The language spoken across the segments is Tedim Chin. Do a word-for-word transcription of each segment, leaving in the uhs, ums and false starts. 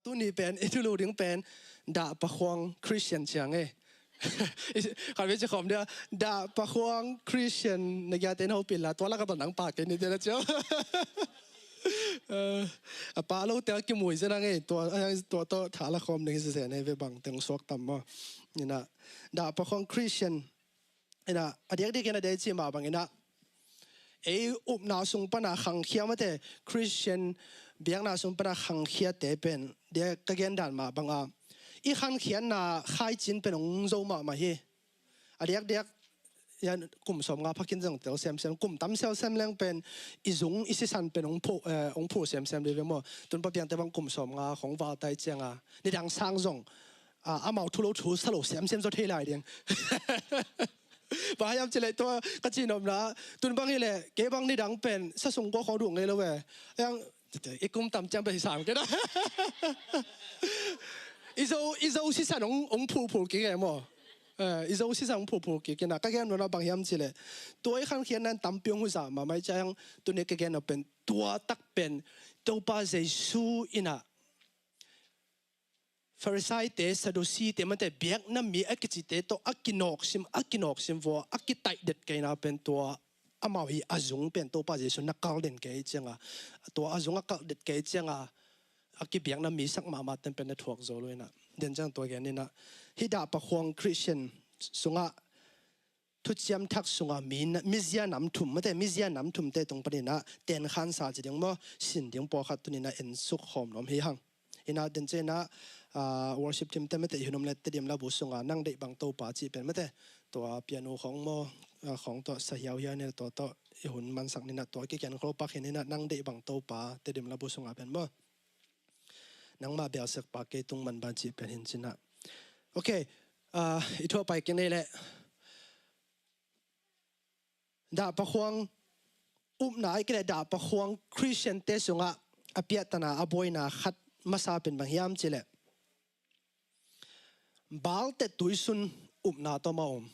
Tuni pen i thulu ding pen dahpakhuang Christian ciang e. Khat vei ci khawm dia, dahpakhuang Christian na giate in hopih la, tua laka tawh nang pah kei ni te na ciau. Eh, a pah lote a kimui zen a ngei, tua, tua tawh tha la khawm ding hi zen e, ve bang teng suak tam maw. Ina, dahpakhuang Christian, ina, a diakdiak ina dei ci mah bang ina, ei upna sung pana khangkhia mate, Christian biakna sung pana khangkhiate pen, dia ka gen dan mah banga, i khankhiatna khaicin pen hong zo mahmah hi. A diakdiak, yan, kum sawm nga phakin zong tel semsem, kum tam semsem leng pen, i zung, i sisan pen hong phu, eh, hong phu semsem dih ve maw. Tun pa piangte bang kum sawm nga khong valtai cianga, nidang sang zong, ah, amau thu lo thu sa lo semsem zaw thei lai ding. Bang hiam cileh tua ka cinopna, tun bang hileh, kei bang nidang pen, sa sung kua khong duh ngei lo ve. Yang, i kum tam ciang pen hi sang kei na. I zo, i zo sisan hong, hong phulphul kik e maw. Eh, i zo sisan hong phulphul kik ina. Ka gen nuna bang hiam cileh, tua i khankhiatna in tampi hong huzah mahmah i ciang, tuni ka gen nop pen, tua tak pen, Topa Jesu ina, Farisaite, Sadusite, mate biakna mi a kicite tawh a kinawksim, a kinawksim vua, a kitaihdet keina pen tua, amau hi a zung pen Topa Jesu na kalden kei cianga, tua a zung a kaldet kei cianga, a kibiakna mi sak mahmah ten pen na thuak zo lo ina. Den ciang tua gen ina, hi dahpakhuang Christian sungah, thuciam thak sunga mi na, mizia nam thum, mate mizia nam thumte tung panina, ten khansa ci ding maw, sin ding pawlkhat tunina en suk khawm nuam hi hang. Ina den cina, ah, worship team te mate i hun om le Tedim labu sunga, nang deih bang Topa cih pen mate, tua piano khong maw, ah, khong tua sa hiauhiau ni tua tua i hun mansak nina tua kiken khol pak hi nina, nang deih bang Topa Tedim labu sunga pen maw. Nangmah bialsek pa kei tung man ban cih pen hin cina. Ok, ah, i thuah pai keng nei leh. Dahpakhuang upna ai kei leh dahpakhuang Christian te sungah a piahtana a buaina khat masa pen bang hiam cileh. Balte tuisun upna tawh ma om.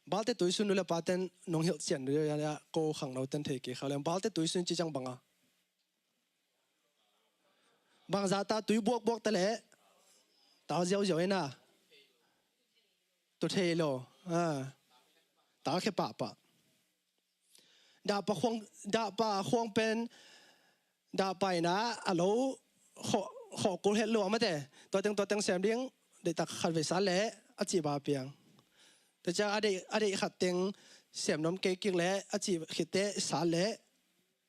Balte tuisun nu le paten nong hilh cian nu ya ko khangno ten thei kei khau leng. Balte tuisun ci ciang banga. Bangzah ta tui buakbuak ta leh. Tal ziauziau ina. Tu thei lo. Ah. Tal khe pahpah. Dahpakhuang, dahpakhuang pen, dahpa ina, a lo, khawh, khawh kul het lua mate. Tua teng, tua teng sem ding, deihtak khat vei sa leh, a cih ba piang. Tua ciang a deih, a deih khat teng sem nuam kei kik leh, a cih khitte sa leh,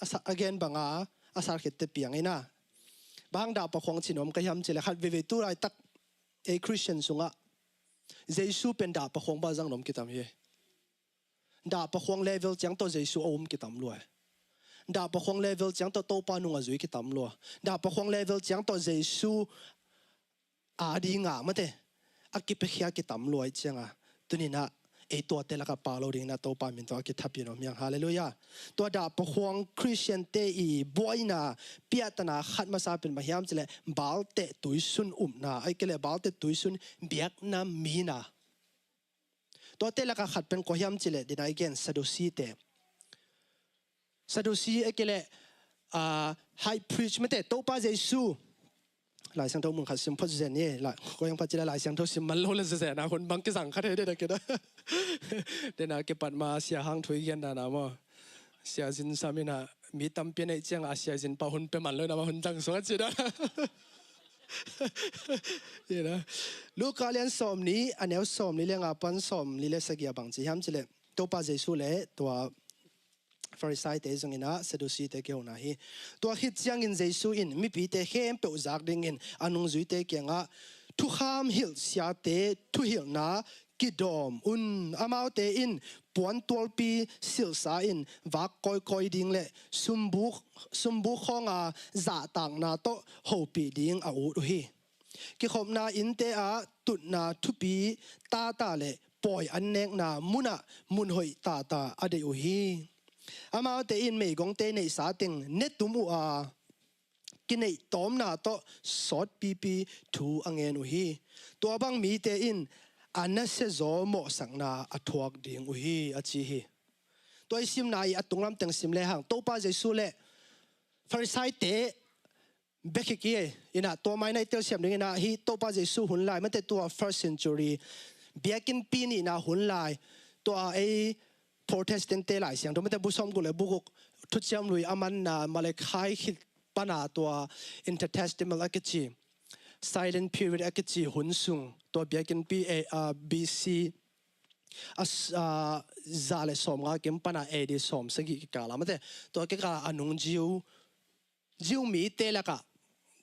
a sa, a gen banga, a sat khitte piang ina. Bang dahpakhuang ci nuam ka hiam cileh khat veivei tu laitak, ei Christian sungah. Jesu pen dahpakhuang ba zang nuam kitam hi. Dahpakhuang level ciang tawh Jesu a um kitam lua. Dahpakhuang level ciang tawh Topa nung a zui kitam lua. Dahpakhuang level ciang tawh Jesu a ding a mate. A kipiakhia kitam lua i cianga. Tunina ei tuate laka pau lo dingina Topa min tawh a kithapi nuam hiang. Halleluiah. Tua dahpakhuang Christian te i buaina piahtana khat masa pen bang hiam cileh balte tuisun upna. Ai kei leh balte tuisun biakna mina. Tuate laka khat pen kua hiam cileh dina i gen Sadusite. Sadusi a kei leh, ah, high priest mate, Topa Jesu. Lai Siangtho mun khat sim phot zen ye, la, kua hiam khat cileh Lai Siangtho sim man lo le zen a hun bang kizang khat he dena kei da. Dena kipat ma sia hang thu i gen dana maw. Sia zin sam ina mi tampi nei cianga sia zin pa hun pe man lo ina ma hun dang suak ci dana. Ina. Luka lian sawmnih, a neu sawmnih le nga pan sawmnih le sagih a bang ci hiam cileh. Topa Jesu le tua Farisaite zongina Sadusite kihona hi. Tua khit ciangin Jesu in mipite khempeuh zak dingin a nungzuite kiangah thukham hilh siate thuhilhna kidawm un. Amaute in puantualpi silhsa in vak kawikawi ding le sumbuk, sumbuk khawnga zahtakna tawh hopih ding a ut uh hi. Kikhopna innte ah tutna thupi tata le pawi an nekna munah mun hoih tata a deih uh hi. Amaute in meigongte neihsa teng ne tum uh a, kineih tawmna tawh sawtpipi thu a ngen uh hi. Tua bang mite in a nasia zaw mawhsakna a thuak ding uh hi, a ci hi. Tua i simna i a tunglam teng sim lehang Topa Jesu le Farisaite bek hi kei. Inah tua mai na i telsiam ding inah hih Topa Jesu hun lai, mate tua first century biakinnpi nihna hun lai, tua ei Protestant te Lai Siangtho, mate bu sawmguk le bu guk, Thuciam Lui a manna Malachi khit pana tua Intertestamental a kici, silent period a kici hun sung, tua biakinnpi, eh, ah, B C a s-, ah, za le sawmnga kim pana A D sawmsagih kikal a, mate tua kikal a nung Jew, Jew mite lakah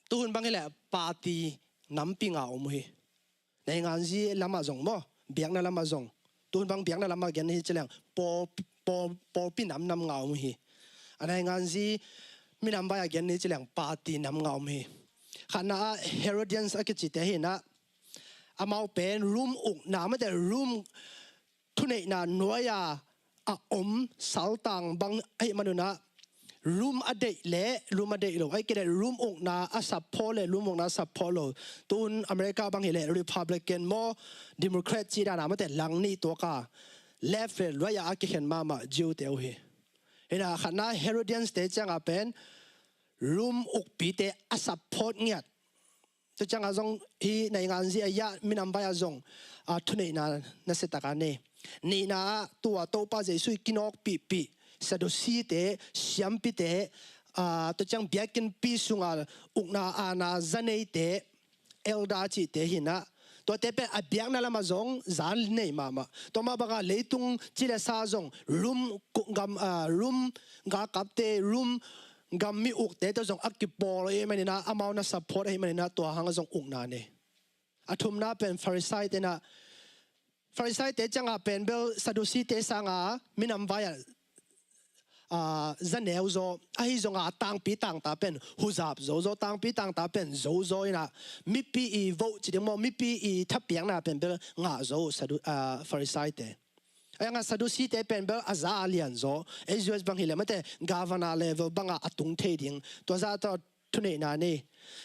tuhun bang hileh party nampi nga om uh hi. Nainganzi lamah zong maw, biakna lamah zong. Tuhun bang biakna lamah gen hi ci leng, pawl, pawl, pawlpi namnam nga om uh hi. A nainganzi minam vai-ah gen hi ci leng party nam nga om hi. Khatna ah Herodians a kicite hi inah, amau pen Rom ukna, mate Rom thuneihna nuai-a a om saltang bang ahih manun ah, Rom a deih le Rom a deih lo, ahih kei leh Rom ukna a support le Rom ukna a support lo. Tuhun America bang hileh Republican maw, Democrat cih dan a, mate lang nih tuak a, left le right ah a kikhen mahmah Jew te uh hi. Inah khatna Herodians te ciangah pen Rom ukpite a support ngiat. Tua ciangah zong hih nainganzi a yah minam vai-ah zong, ah, thuneihna nasia tak a nei. Nihna ah tua Topa Jesu i kinawkpihpih Sadducee te, siampite, ah, tua ciang biakinnpi sunga ukna aana za neite, elder cihte hi inah, tuate pen a biakna lamah zong za nei mahmah. Tua mah bangah leitung ci le sa zong Rom ku-, gam, ah, Rom galkapte, Rom gam mi ukte tawh zong a kipawl ahih manin ah, amau na support ahih manin ah, tua hangah zong ukna nei. A thumna pen Farisai te inah, Farisai te ciangah pen bel Sadducee te sanga minam vai-ah, ah, za neu zaw, ahi zongah a tangpi tangta pen huzap zo zaw, tangpi tangta pen zo zaw inah, mipi i vote ci ding maw, mipi i thapiakna pen bel ngah zo Saddu-, ah, Farisai te. Ahi zongah Sadducee te pen bel a za a lian zaw, ei U S bang hileh mate governor level bangah a tung thei ding, tua zah tawh thuneihna nei.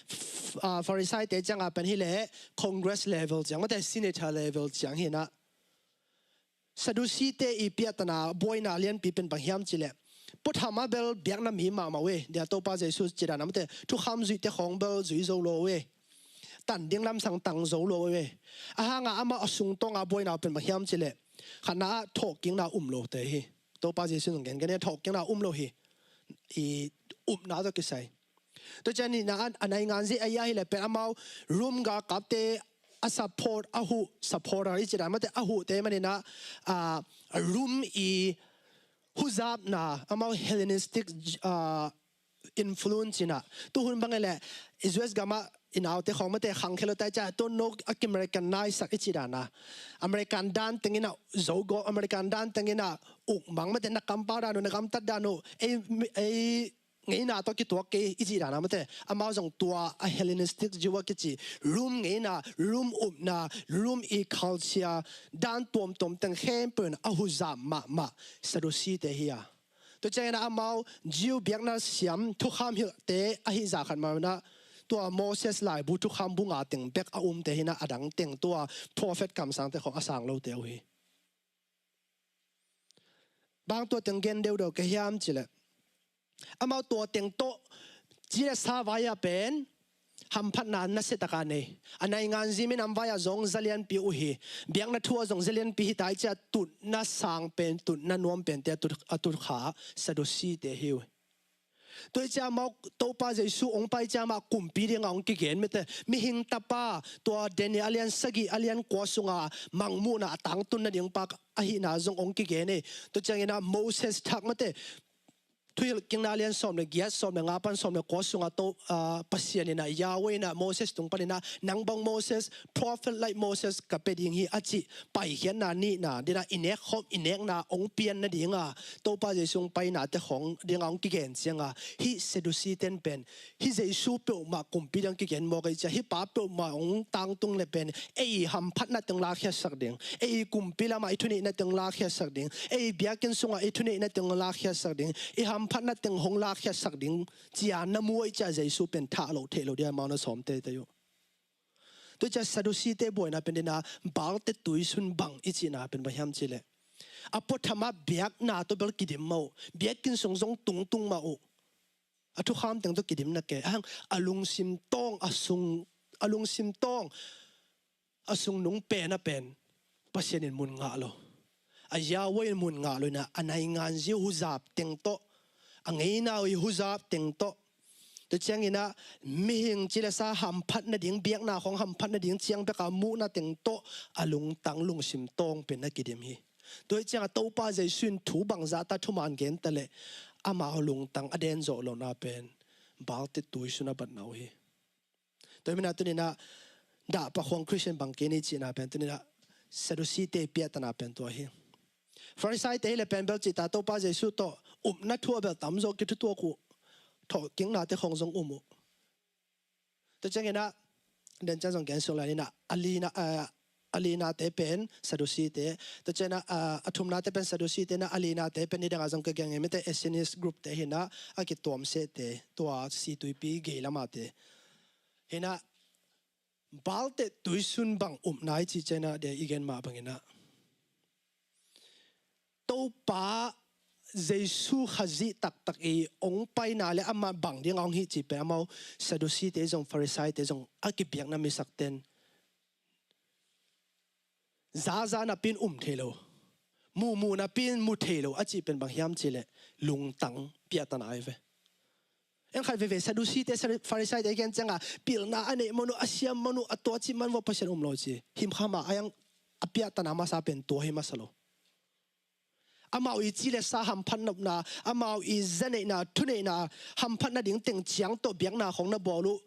F-, ah, Farisai te ciangah pen hileh Congress level ciang, mate senator level ciang hi inah, Sadducee te i piahtana buaina lianpi pen bang hiam ci leh, puatham ah bel biakna mi mahmah uh e, dia Topa Jesu cih dan a, mate thukham zuihte khawng bel zui zo lo uh e, tan ding lamsang tang zo lo uh e. A hangah amah a sungtawnga buaina pen bang hiam ci leh, khatna ah thawhkikna um lote hi. Topa Jesu in zong gen, gen e, thawhkikna um lo hi. I upna tawh kisai. Tua ciang nihna ah, a nainganzi a yah hileh pen amau Rom galkapte a support, a huh supporter i cih dan, mate a huhte manin ah, ah, Rom i huzapna, amau Hellenistic, ah, influence inah. Tuhun bang hileh U S gamah i naute khawng, mate khangkhia lo ta i ciah, tua no a ki-Americanize sak i cih dan a, American dan teng inah zo gawp, American dan teng inah uk mang, mate na kampau dan uh, na gamtat dan uh, ei, ei ngeina tawh kituak kei i cih dan a, mate amau zong tua a Hellenistic Jew a kici, Rom ngeina, Rom upna, Rom i culture, dan tuamtuam teng khempeuh in a huzap mahmah Sadducee te hi a. Tua ciangin ah amau Jew biakna siam thukham hilhte ahi zah khat mah in ah, tua Moses laibu thukham bu nga teng bek a umte hi in ah, a dang teng tua prophet kamsangte khawng a sang lote uh hi. Bang tua teng gen deuhdeuh ka hiam cih leh, amau tua teng tawh ci le sa vai-ah pen hamphatna nasia taka nei. A nainganzi minam vai-ah zong za lianpi uh hi. Biakna thu-ah zong za lianpi hi ta i ciah, tutna sang pen, tutna nuam pente a tut, a tut kha Sadducee te hi uh. Tua i ciah amau Topa Jesu hong pai ciang amah kumpi dingah hong kigen, mite, mihing tapa, tua Daniel a lian sagih a lian kua sunga mangmuhna a tangtun nading pa ahihna zong hong kigen hi. Tua ciangin ah Moses thak, mite, Thuhilhkikna a lian sawm le giat, sawm le nga pan sawm le kua sungah Topa, ah, Pasian in ah, Yahweh in ah Moses tung panin ah, nang bang Moses, prophet like Moses ka pia ding hi a cih paikhiatna nihna, dingin ah i nekkhawm i nekna hong pian nadinga Topa Jesu hong painate khawng dingah hong kigen cianga, hih Sadducee ten pen hih Jesu peuhmah kumpi ding kigen mawk a i ciah, hih pa peuhmah hong tangtung le pen ei hamphatna teng lakkhiatsak ding, ei kumpi lamah i thuneihna teng lakkhiatsak ding, ei biakinn sungah i thuneihna teng lakkhiatsak ding, i hamphatna teng hong lakkhiatsak ding cia na mu a i ciah, Jesu pen thah lo theih lo ding a, amau na sawm teitei uh. Tua ciah Sadducee te buaina pen dingin ah Baal te tuisun bang i cihna pen bang hiam cih leh, a puatham ah biakna tawh bel kidim mah uh, biakinn sung zong tungtung mah uh. A thukham teng tawh kidim na kei. A hang a lungsim tawng a sung, a lungsim tawng a sung nung pen a pen Pasian in mun ngah lo. A Yahweh in mun ngah lo inah a naingan zi huzap teng tawh, a ngeina ui huzap teng tawh. Tua cianginah mihing ci le sa hamphat nading, biakna khong hamphat nading ciang beka muhna teng tawh a lungtang lungsim tawng pen na kidim hi. Tua hi ciangah Topa Jesu in thu bangzah ta thuman gen ta leh amau lungtang a den zawh lohna pen Baal te tuisun a batna uh hi. Tua hi mina tuninah dahpakhuang Christian bang kei ni cihna pen tuninah Sadducee te piahtana pen tua hi. Pharisee te hi le pen bel cihta Topa Jesu tawh upna thu a bel tamzaw kithutuak uh, thawhkikna te khong zong um uh. Tua cianginah den ciang zong gen suk lai ninah a lina, a, a lina te pen Sadducee te. Tua cianah, a, a thumna te pen Sadducee te na, a lina te pen nidangah zong ka gen ngei mite Essenes group te hinah a kituamseh te, tua situipi gei lama te. Hinah Baal te tuisun bang upna i cih cianah dia i gen mah banginah Topa Jesu Khazih taktak i ong paina le amah bang ding a ong hih cih pen amau Sadducee te zong Pharisee te zong a kibiakna misak ten zaza napin um thei lo, mumu napin mu thei lo a cih pen bang hiam cih leh lungtang piahtana ai ve. Eng khat veve Sadducee te, Pharisee te gen ciangah pilna a neih man uh, a siam man uh, a tua cih man vua Pasian um lo ci. Himkhama a yang a piahtana masa pen tua hi masa lo. Amau i ci le sa hamphat nopna, amau i zaneihna, thuneihna hamphat nading teng ciang tawh biakna khong na bawl uh.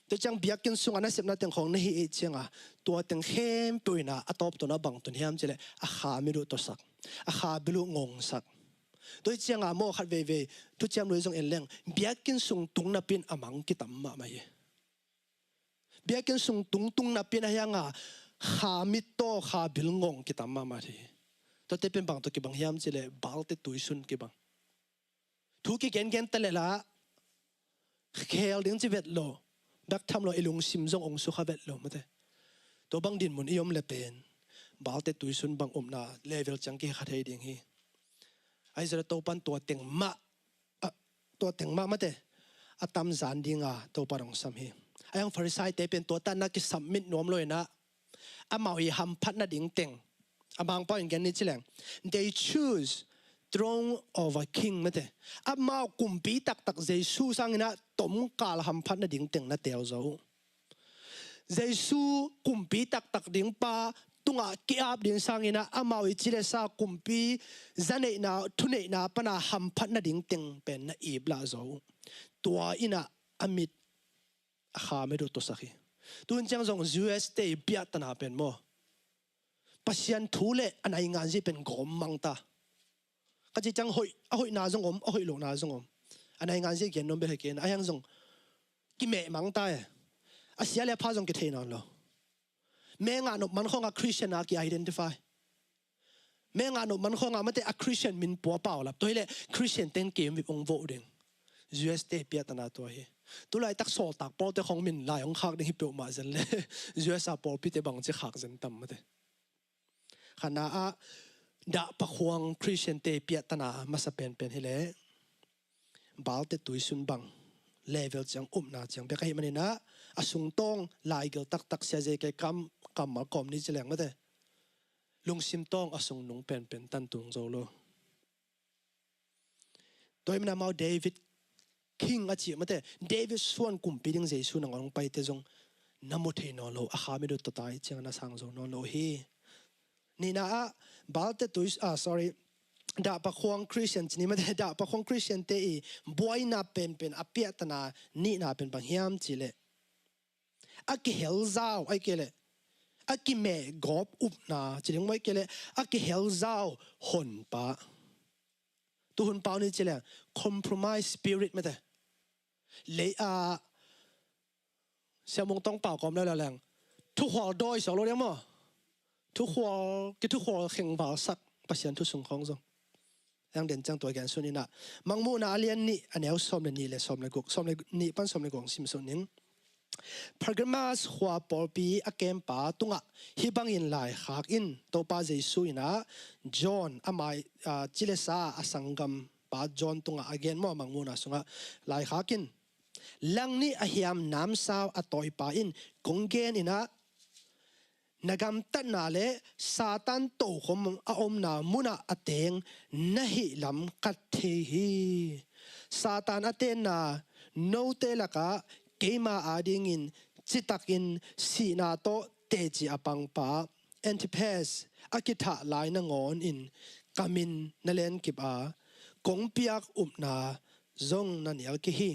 Tua ciang biakinn sungah na sepna teng khong na hih ei ciangah tua teng khempeuh inah a tawp tawh na bang tun hiam cih leh a kha mit uh tawsak, a kha bil uh ngongsak. Tua hi ciangah maw khat veivei thuciam lui zong en leng biakinn sung tung napin a mang kitam mahmah hi. Biakinn sung tungtung napin a hiangah kha mit tawh kha bil ngong kitam mahmah hi. Tuate pen bang tawh kibang hiam cih leh Baal te tuisun kibang. Thu kigengen ta leh lah khel ding ci vet lo, bek tham lo, i lungsim zong ong sukha vet lo mate. Tua bang dinmun i om le pen Baal te tuisun bang upna level ciang kikha thei ding hi. Ahi zongin Topan tua teng mah, a, tua teng mah mate a tamzan dinga Topa dong sam hi. A yang Pharisee te pen tua tanna kisubmit nuam lo inah amau i hamphat nading teng a Mangpau in gen ni ci leng, they choose throne over king mate. Amau kumpi taktak Jesu sanginah tomkal hamphat nading teng na teel zo uh. Jesu kumpi taktak ding pa tungah ki-ap ding sanginah amau i ci le sa kumpi zaneihna, thuneihna pana hamphat nading teng pen na ip lah zo uh. Tua inah a mit a kha mit uh tawsak hi. Tun ciang zong U S te i piahtana pen maw Pasian thu le a naingan zi pen gawm mang ta. Ka cih ciang hoih, a hoihna zong om, a hoih lohna zong om. A naingan zi gen nuam bel hi kei na, a hiang zong kimeh mang ta e. A sia le a pha zong kithei nawn lo. Mengah nop man khawngah Christian a ki-identify. Mengah nop man khawngah mate a Christian min pua paulap. Tua hileh Christian ten kei vip ong voh ding. U S te piahtana tua hi. Tulaitak sawltak pawlte khong min lai ong khak ding hi peuhmah zen le U S a pawlpite bangci khak zen tam mate. Khatna ah dahpakhuang Christian te piahtana masa penpen hileh Baal te tuisun bang level ciang upna ciang bek ahi maninah a sungtawng laigil taktak siazei kei kam kammal kawm ni ci leng mate. Lungsim tawng a sung nung penpen tantung zo lo. Tua hi mana mau David King a cih mate, David suan kumpi ding Jesu nangawn hong paite zong na mu thei nawn lo, a kha mit uh tawtai ciang na sang zo nawn lo hi. Nihna ah Baal te tui, ah, sorry, dahpakhuang Christian ci ni mate, dahpakhuang Christian te i buaina penpen a piahtana nihna pen bang hiam cihleh a kihel zau, ai kei leh a kimeh gawp upna ci ding maw, ai kei leh a kihel zau honpa. Tu honpa uh ni ci leng compromise spirit mate. Lei a siamung tong pau kawm leu leu leng thukhual dawi sawk lo ding maw? Thukhual, kithukhual khengval sak Pasian thu sung khawng zong. Yang den ciang tua gen sun inah Mangmuhna a lian nih a neu sawm le nih le sawm le guk, sawm le nih pan sawm le guk sim sun ning. Pergamus khua pawlpi a kempa tungah hih bangin laikhak in, Topa Jesu inah John amah, ah, ci le sa a sanggam pa John tungah a gen maw, Mangmuhna sungah. Laikhak in, langnih a hiam namsau a tawipa in kong gen in ah, na gamtatna le Satan tokhom a omna munah a teng na hih lam ka thei hi. Satan a tenna note lakah keima adingin citakin sihna tawh teci a pangpa Antipas a kithah lai nangawnin ka min na lenkip a, kong piak upna zong na nial kei hi.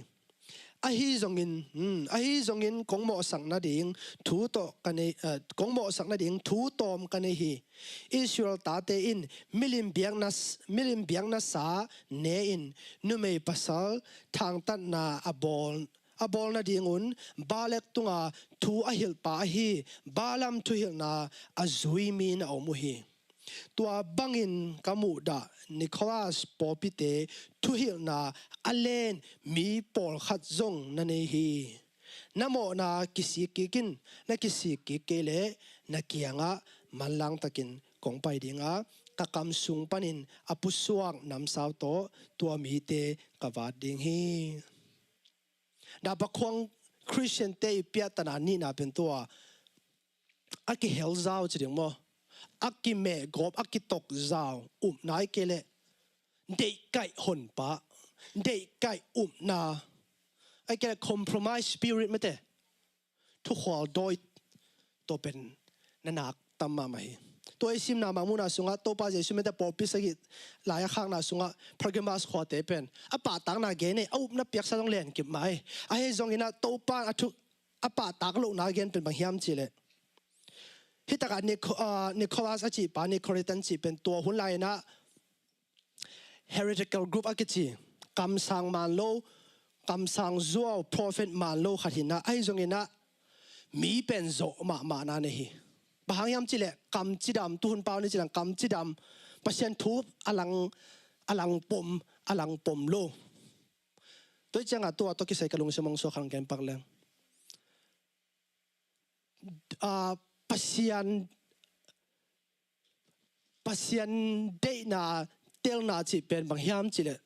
Ahi zongin, hmm, ahi zongin kong mawhsak nading thu tawh ka nei, eh, kong mawhsak nading thu tawm ka nei hi. Israel tate in milim biakna s-, milim biakna sa ne-in numei pasal thangtatna a bawl, a bawl nadingun Balak tunga thu a hilhpa ahi Balaam thuhilhna a zui mi na om uh hi. Tua bangin ka muhdah Nicholas pawlpite thuhilhna a len mi pawlkhat zong na nei hi. Na mawhna kisik kik in, na kisik kik kei leh na kiangah manlang takin kong pai ding a, ka kam sung panin a pusuak namsau tawh tua mite ka vat ding hi. Dapa khuang Christian te i piahtana nihna pen tua a kihel zau ci ding maw? A kimehgawp, a kitok zau, upna ahih kei leh deihkaih honpa, deihkaih upna, ahih kei leh compromise spirit mate, thukhual dawi, tua pen na nak tam mahmah hi. Tua i simna Mangmuhna sungah Topa Jesu mite pawlpi sagih lai a khakna sungah Pergamus khuate pen a pahtakna gen ei, a upna piaksa zong lenkip mah ei. Ahi zongin ah Topa a thu a pahtak lohna gen pen bang hiam cih leh, hih takah Nico-, ah, Nicholas a cihpa, Nicolaitan cih pen tua hun lai-in ah heretical group a kici, kamsang man lo, kamsang zuau, prophet man lo khat hi-in ah, ahi zongin ah mi pen zawh mahmahna nei hi. Bang hang hiam cih leh kam cidam, tuhun pau ni ci leng kam cidam, Pasian thu a lang, a lang pom, a lang pom lo. Tua hi ciangah tua tawh kisai ka lungsim hong suak kha, gen pak leng. Ah, Pasian, Pasian deihna telna cih pen bang hiam cih leh,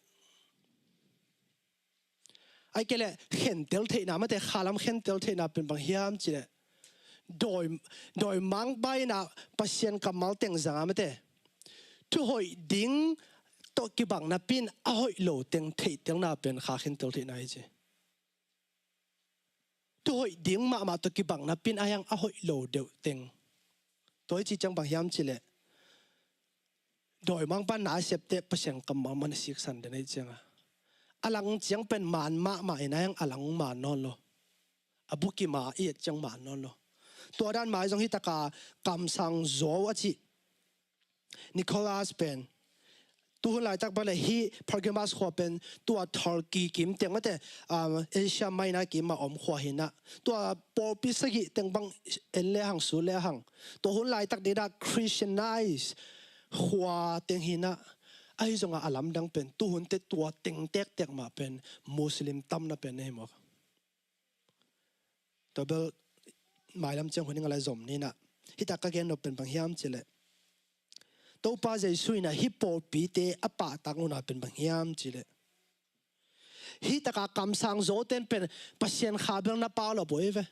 ahih kei leh khentel theihna mate, khalam khentel theihna pen bang hiam cih leh, dawi, dawimangpa in ah Pasian kammal teng zanga mate, thuhoih ding tawh kibang napi-in a hoih lo teng theihtelna pen kha khentel theihna hi ci. Thuhoih ding mahmah tawh kibang napi-in a hiang a hoih lo deuh teng. Tua hi ci ciang bang hiam cih leh, dawimangpa na a sep teh Pasian kammal man a siksan den ahih ciangah, a lang ciang pen man mahmah in a hiang a lang man nawn lo. A bukim a i et ciang man nawn lo. Tua dan mah ahi zong hih takah kamsang zuau a cih Nicholas pen, tuhun laitak bang leh hih Pergamus khua pen tua Turkey kim teng mate, um, Asia Minor kim a om khua hi-in ah, tua pawlpi sagih teng bang en le hang, sut le hang, tua hun laitak ni-in ah Christianize khua teng hi-in ah, ahi zongah a lamdang pen tuhun teh tua teng tektek mah pen Muslim tamna pen na hi mawk. Tua bel mailam ciang hun i ngah lai zom ni-in ah, hih tak ka gen nop pen bang hiam cih leh, Topa Jesu in ah hih pawlpite a pahtak lohna pen bang hiam cih leh, hih takah kamsang zuau ten pen Pasian kha bel na paulap uh hi ve.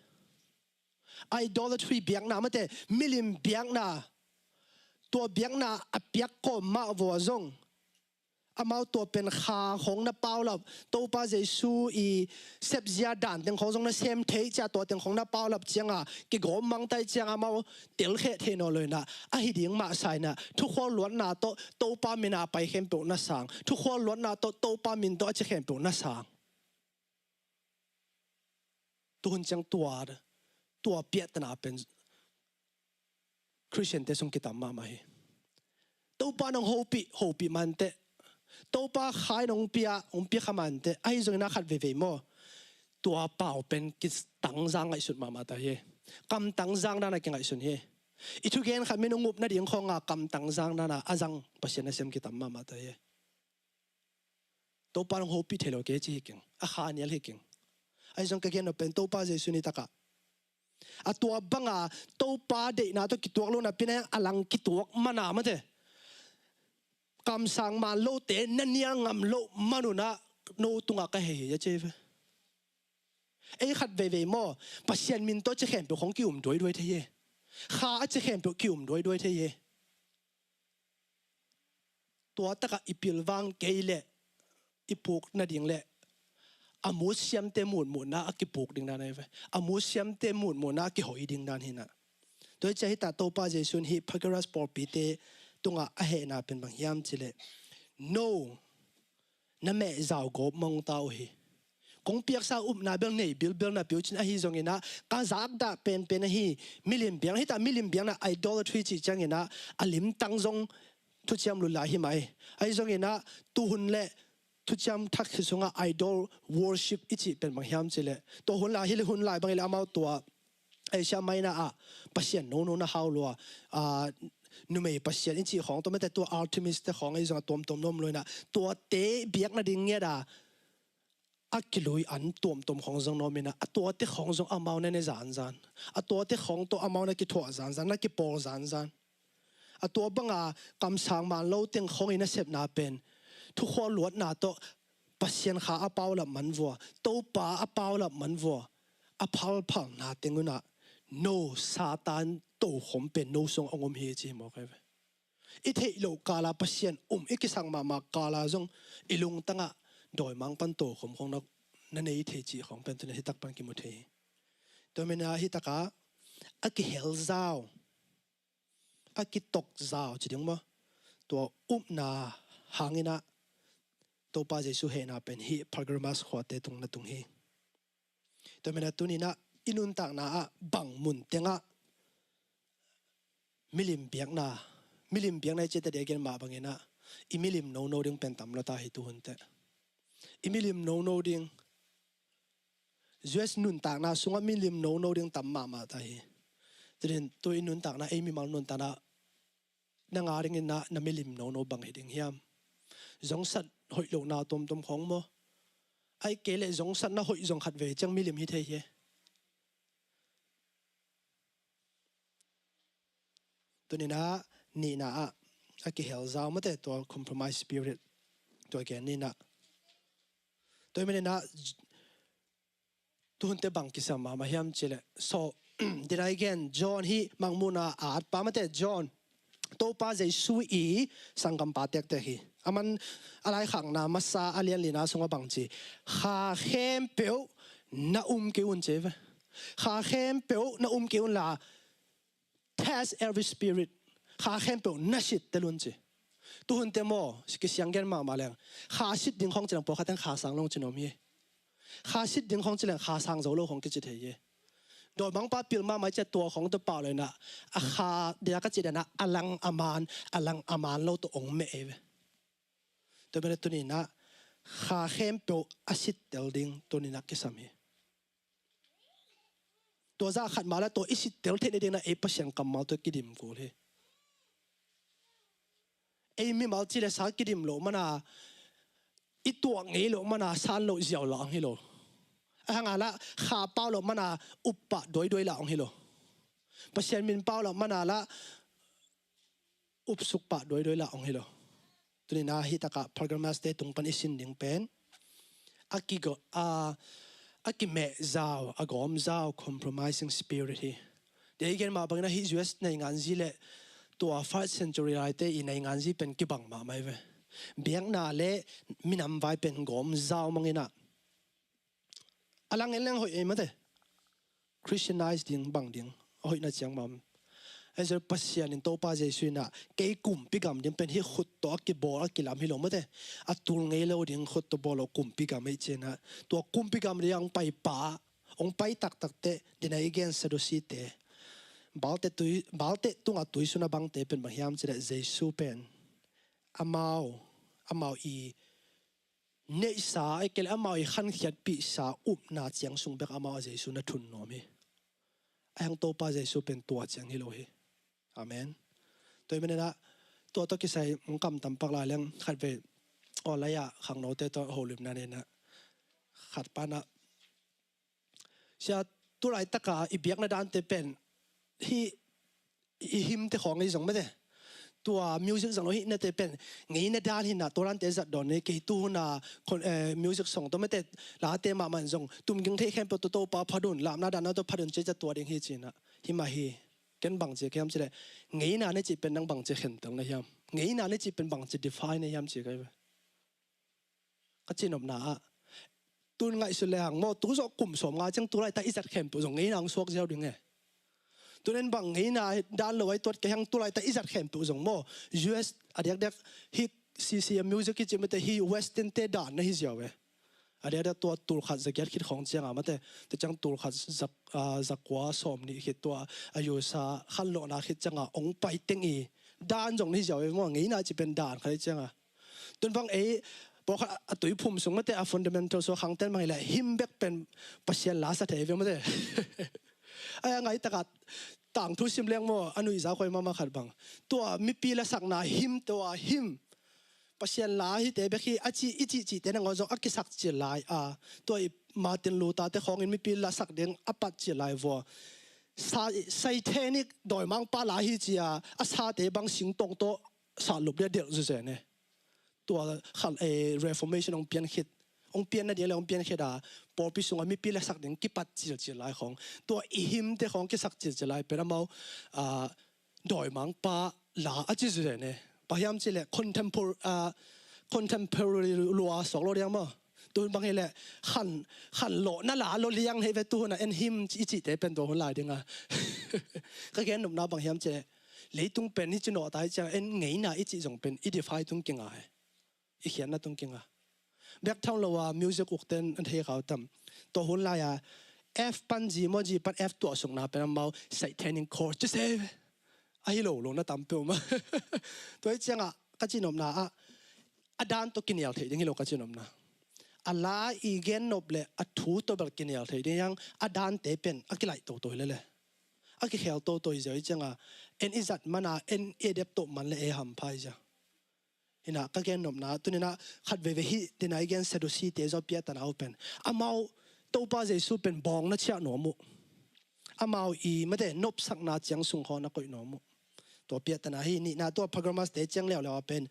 Idolatry biakna mate, milim biakna, tua biakna a piak kawm mah vua zong, amau tua pen kha khong na paulap, Topa Jesu i sepzia dan teng khong zong na sem thei ciah, tua teng khong na paulap ciangah kigawm mang ta ahih ciangah amau telkhiat thei nawn lo-in ah, ahi ding mah sa-in ah, thukhual luatna tawh Topa min a pai khempeuh na sang, thukhual luatna tawh Topa min tawh a ci khempeuh na sang. Tuhun ciang tua, tua piahtana pen Christian te sung kitam mahmah hi. Topa in hong hopih, hopih mah inteh. Topa kha in hong pia, hong pia kha mah inteh. Ahi zongin a khat veivei maw, tua pau pen kitangzang ngaihsut mahmah ta hi. Kamtangzang dan a kingaihsun hi. I thugen khat min hong up nading khawngah kamtangzang dan a a zang Pasian nasem kitam mahmah ta hi. Topa in hong hopih thei lo kei ci hi keng, a kha a nial hi keng. Ahi zong ka gen nop pen Topa Jesu ni takah, a tua banga Topa deihna tawh kituak lo napi-in a hiang a lang kituak man a mate, kamsang man lote na nial ngam loh man un ah no tungah ka hei hi a ci ve. Ei khat veivei maw, Pasian min tawh ci khempeuh khawng ki-um duaiduai thei hi. Kha a ci khempeuh ki-um duaiduai thei hi. Tua takah i pilvang kei leh i puk nading leh a mutsiamte mutmutna a kipuk ding dan ahi ve. A mutsiamte mutmutna a kihoi ding dan hi na. Tua hi ciah hita Topa Jesu in hih Pythagoras pawlpite tungah a hehna pen bang hiam cileh, no, na meh zau gawp mawngta uh hi. Kong piaksa upna bel nei bilbel napi uh cin ahi zongin ah ka zakdah penpen ahi. Milim biakna hita, milim biakna idolatry cih ciangin ah a limtang zong thuciam lula hi mah hi. Ahi zongin ah tuhun le thuciam thak hi sungah idol worship i cih pen bang hiam cileh, tua hun lai hi le hun lai bang hi le amau tua Asia Minor ah pasian nono na hau lua, ah, numei pasian i cih khawng tua mate tua Artemis te khawng ahi zongah tuamtuam nuam luina tuate biakna ding ngiat a a kilui an tuamtuam khawng zong nuam ina a tuate khawng zong amau na ne zanzan. A tuate khawng tawh amau na kithuah zanzan, na kipawl zanzan. A tua banga kamsang man lo teng khawng i nasepna pen thukhua luatna tawh Pasian kha a paulap man vua, Topa a paulap man vua, a phalphalna teng unah no Satan tokhom pen no sung a ngom hi ci hi mawk ahi ve. I theih loh kala Pasian um i kisak mahmah kala zong i lungtangah dawimang pan tokhom khawng na, na nei thei cih khawng pen tuna hitak pan kimu thei hi. Tua mena hitakah a kihelzau a kitokzau ci ding maw? Tua upna hanginah Topa Jesu hehna pen hih Pergamos khuate tung na tung hi. Tua mena tuninah i nuntakna ah bang mun tengah milim biakna, milim biakna i ciate dia gen mah banginah i milim nono ding pen tam lota hi tuhunte. I milim nono ding U S nuntakna sungah milim nono ding tam mahmah ta hi. Tudin tu i nuntakna ei mimal nuntakna na nga dingin na, na milim nono bang hi ding hiam? Zongsat hoih lohna tuamtuam khawng maw? Ai kei leh zongsat na hoih zong khat vei ciang milim hi thei hi. Tuninah nihna ah a kihelzau mate tua compromise spirit tua gen ninah. Tua i maninah tuhunte bang kisam mahmah hiam cileh so dina i gen John hih mangmuhna a atpa mate John Topa Jesu i sanggampa tektek hi. Aman a laikhakna masa a lianlina sungah bangci kha khempeuh na um kei un ci ve. Kha khempeuh na um kei unla test every spirit. Kha khempeuh na sittel un ci. Tuhunte maw kisiang gen mahmah leng kha sit ding khawng cileng pawlkhat teng kha sang long ci nuam hi. Kha sit ding khawng cileng kha sang zo lo khawng kici thei hi. Dawimangpa pil mahmah i cia tua khawng tua pau lo inah a kha dia ka ci dana a lang a man a lang a man lo tua ong meh ei ve. Tua bena tuninah kha khempeuh a sittel ding tuninah kisam hi. Tua zah khat mah le tua i sittel theih nadingna ei Pasian kammal tua kidim kul hi. Ei mimal ci le sa kidim loh mana i tuak ngei loh mana san loh ziau lah ang hi lo. A hanga lah kha pau loh mana uppah duaiduai lah ang hi lo. Pasian min pau loh mana lah upsuk pah duaiduai lah ang hi lo. Tunina hitakah Pergamos te tung pan i sin ding pen a kigo a a kimeh zau a gawm zau compromising spirit hi. Dia i gen mah bangin a hih U S nainganzi le tua first century laite i nainganzi pen kibang mahmah hi ve. Biakna le minam vai pen gawm zau manginah a lang en leng hoih ei mate. Christianize ding bang ding a hoihna ciang mam. Ahi zong Pasian in Topa Jesu inah kei kumpi gam ding pen hih khut tawh a kibawl a kilam hi lo mate. A tul ngei lo ding khut tawh bawl lo kumpi gam ei cianah tua kumpi gam ding ang paipa ong pai taktakte dina i gen Sadusi te balte tui balte tunga tuisun a bangte pen bang hiam cileh Jesu pen amau amau i neihsa a i kei le amau i khankhiatpihsa upna ciang sung bek amau a Jesu na thun nuam hi. A hang Topa Jesu pen tua ciang hi lo hi. Amen. Tua i maninah tua tawh kisai ong kam tampak lai leng khat vei online ah khangnote tawh holimna ninah khat panah sia tulaitaka i biakna dante pen hih i hymn te khawng ei zong mate. Tua music zang lo hi nate pen ngeina dan hi na, tua dante zat dawn ni. Kei tu hun a kon-, eh, music song tawh mate late mahmah in zong tumging thei khempeuh tawh Topa phat un, lamna danna tawh phat un, ci-a tua ding hi ci na. Hi mah hi. Ken bang ci ka hiam cih leh, ngeina na cih pen nang bang ci khentel na hiam? Ngeina na cih pen bang ci define na hiam ci ka hi ve. Ka cihnopna ah, tun ngaihsut le hang maw, tu zawh kum sawmnga ciang tu laitak i zat khempeuh zong ngeina hong suak ziau ding e. Tun en bang ngeina dan lo ai tuat ka hiam, tu laitak i zat khempeuh zong maw, U S a diakdiak hih C C M music i cih mate, hih Western te dan na hi ziau e. A diakdiak tua tul khat za giat khit khawng cianga mate, tua ciang tul khat za, ah, za kua sawm nih khit tua a U S a khanlawhna khit cianga hong pai teng i dan zong na hi ziau e maw, ngeina cih pen dan khat i cianga. Tun bang ei pawlkhat a tuiphum sung mate, a fundamental sung khangten bang hi leh hymn bek pen Pasian la sa thei ve mate. Ai a ngai takah tangthu sim leng maw, a nuihza khuai mahmah khat bang, tua mipi lasakna hymn, tua hymn Pasian la hite bek hi a ci, i cihcihte nangawn zong a kisak cil lai a, tua i Martin Luther te khawngin mipi lasak ding a pat cil lai vua. Sa-, satanic dawimangpa la hi ci-a a sate bang singtong tawh satlup dia delh zuzen e. Tua khat, eh, Reformation hong pian khit, hong pian nading le hong pian khit a, pawlpi sungah mipi lasak ding kipat cilcil lai khawng, tua i hymn te khawng kisak cilcil lai pen amau, ah, dawimangpa la a ci zuzen e. Bang hiam cih leh contempor-, ah, contemporary lua suak lo diang maw. Tuhun bang hi leh khan, khanlawhna la lo liang hi ve, tuhun a en hymn i cihte pen tua hun lai dinga. Ka gennopna bang hiam cih leh, leitung pen hi ci nawh ta hi ciang en ngeina i cih zong pen i defy tung kinga hi. I khiatna tung kinga. Bek tham lo a music ukten an thei kau tam. Tua hun lai a F pan G maw, G pan F tuah sukna pen amau satanic chord ci se ve. A hi lo lo na tam peuh mah. Tua hi ciangah ka cihnopna ah a dan tawh kinial theih ding hi lo ka cihnopna. A la i gennop le a thu tawh bel kinial theih ding hiang, a dante pen a kilaih toto hi lele. A kikhel toto hi zia hi cianga, en i zat mana, en i adapt to man le ei hampha hi zia. Hi na ka gennopna, tuninah khat veve hi, tina i gen Sadducee te zaw piatana uh pen, amau Topa Jesu pen bawng na ciah nuam uh. Amau i mate nopsakna ciang sung khaw na koih nuam uh. Tua piatana hi. Nihna tua pilgrimage te ciang leuleu a pen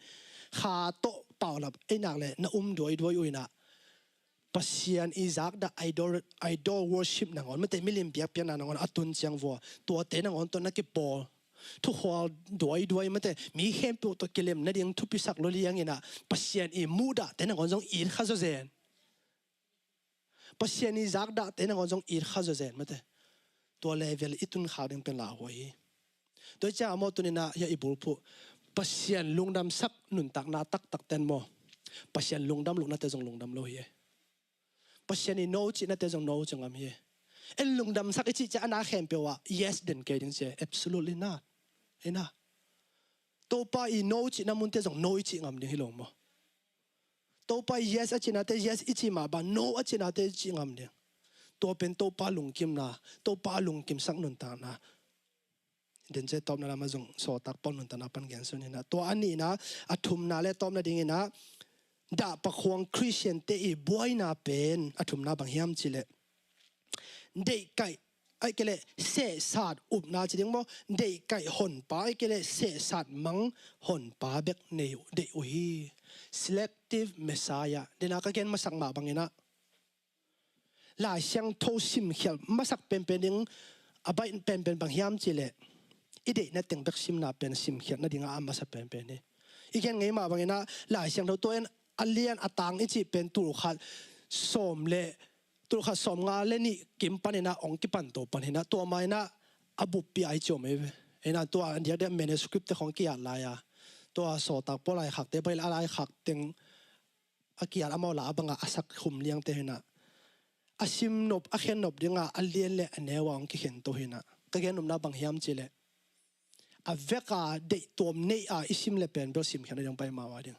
kha tawh paulap ei nak le na um duaiduai uh inah Pasian i zakdah idol, idol worship nangawn, mate milim biakpiakna nangawn a tun ciang vua, tuate nangawn tawh na kipawl. Thukhual duaiduai mate mi khempeuh tawh kilem nading thupisak lo lianginah Pasian i muhdahte nangawn zong it kha zawzen. Pasian i zakdahte nangawn zong it kha zawzen mate. Tua level i tun khak ding pen lauhuai hi. Tua hi ciah a maw tuninah hia i bulphuh Pasian lungdamsak nuntakna taktakten maw, Pasian lungdam lohnate zong lungdam lo hi e. Pasian i no cihnate zong no ci ngam hi e. En lungdamsak i cih ciah a na khempeuh ah yes den kei ding ci e. Absolutely not. Hi na. Topa i no cihna munte zong no i cih ngam ding hi lo maw. Topa i yes a cihnate yes i cih mah bang, no a cihnate i cih ngam ding. Tua pen Topa lungkimna, Topa lungkimsak nuntakna. Den cia tawpna lamah zong sawltak Paul nuntakna pan gen sun inah. Tua a nihna, a thumna le tawpna dinginah dahpakhuang Khristiante i buaina pen a thumna bang hiam cih leh, deihkaih ahih kei leh sehsat upna ci ding maw, deihkaih honpa ahih kei leh sehsat mang honpa bek nei uh, deih uh hi. Selective Messiah. Dena ka gen masak mah banginah Lai Siangtho simkhial masak penpen ding a baih penpen bang hiam cih leh i deihna teng bek simna pen simkhial nadingah a masa penpen hi. I gen ngei mah banginah Lai Siangtho tua in a lian a tang i cih pen tulkhat sawm le, tulkhat sawmnga le nih kim paninah hong kipan to paninah tua mainah a buppi ai ciom ei ve. Inah tua a diakdiak manuscript te khawng kiat lai a, tua sawltak Paul laikhakte bai le a laikhak teng a kial amau la a banga a sak khum liangte hinah, a simnop a khennop dinga a lian le a neu a hong kikhento hinah. Ka gennopna bang hiam cih leh a veka deihtuam neih a i sim le pen bel simkhiatna ding pai mawh a ding.